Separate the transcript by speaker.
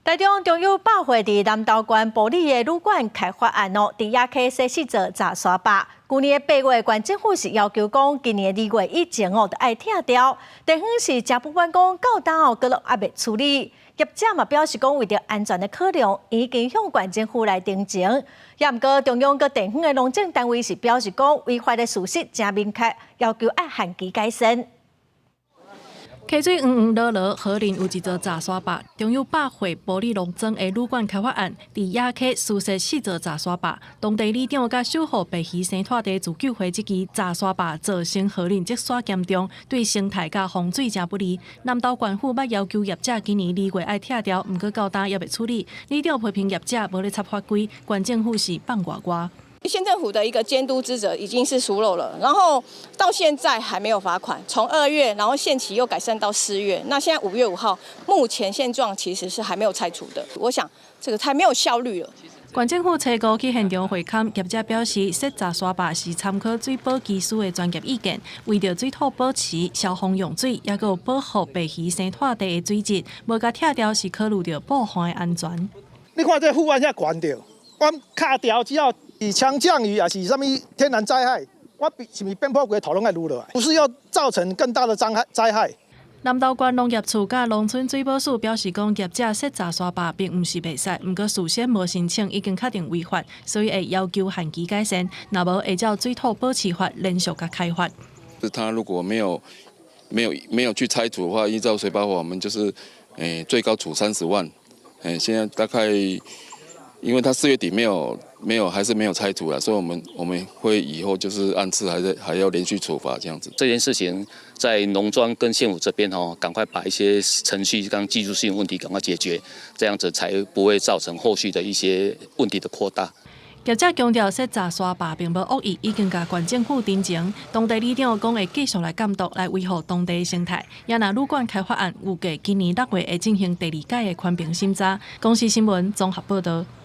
Speaker 1: 台中中友百貨佇南投縣埔里的旅館開發案哦，佇野溪設四座閘沙壩。舊年的8月，縣政府是要求講，今年2月以前哦，著愛拆掉。地方是誠不滿講，到今哦，閣攏猶未處理。業者嘛表示講，為著安全的考量，已經向縣政府來陳情。也毋過中央佮地方的農政單位是表示講，違法的事實誠明確，要求愛限期改善。
Speaker 2: 溪水黃黃濁濁，河林有一座閘沙壩，中友百貨埔里農莊的旅館開發案，佇野溪施設四座閘沙壩。當地里長佮守護白魚生態地自救會這支閘沙壩造成河林積沙嚴重，對生態佮風水誠不利。南投縣府捌要求業者今年2月愛拆掉，毋過到今猶未處理。里長批評業者無咧插法規，縣政府是放外外。
Speaker 3: 縣政府的一個監督職責已經是疏漏了，然後到現在還沒有罰款，從2月，然後限期又改善到4月，那現在5月5號，目前現狀其實是還沒有拆除的。我想這個太沒有效率了。
Speaker 2: 縣政府初五去現場會勘，業者表示，設閘沙壩是參考水保技師的專業意見，為著水土保持、消防用水，抑閣有保護白魚生態地的水質，無共拆掉是考慮著埔岸的安全。
Speaker 4: 你看這護岸遐懸著，阮敲掉之後，是強降雨抑是啥物天然災害，我是毋是邊坡規土攏愛攄落來？不是要造成更大的災害災害。
Speaker 2: 南投縣農業處佮農村水保署表示，講業者設閘沙壩並毋是袂使，毋過事先無申請已經確定違法，所以會要求限期改善，若無會照水土保持法連續共開罰。
Speaker 5: 是他如果沒有去拆除的話，依照水保法，我們就是最高處30萬。現在大概。因為他4月底沒有還是沒有拆除了，所以我們會以後就是按次還是還要連續處罰這樣子。
Speaker 6: 這件事情在農莊跟縣府這邊哦，趕快把一些程序跟技術性問題趕快解決，這樣子才不會造成後續的一些問題的擴大。
Speaker 2: 業者強調，設閘沙壩並無惡意，已經共縣政府陳情。當地里長講會繼續來監督，來維護當地生態。也若旅館開發案預計今年6月會進行第二屆的環評審查。公視新聞綜合報導。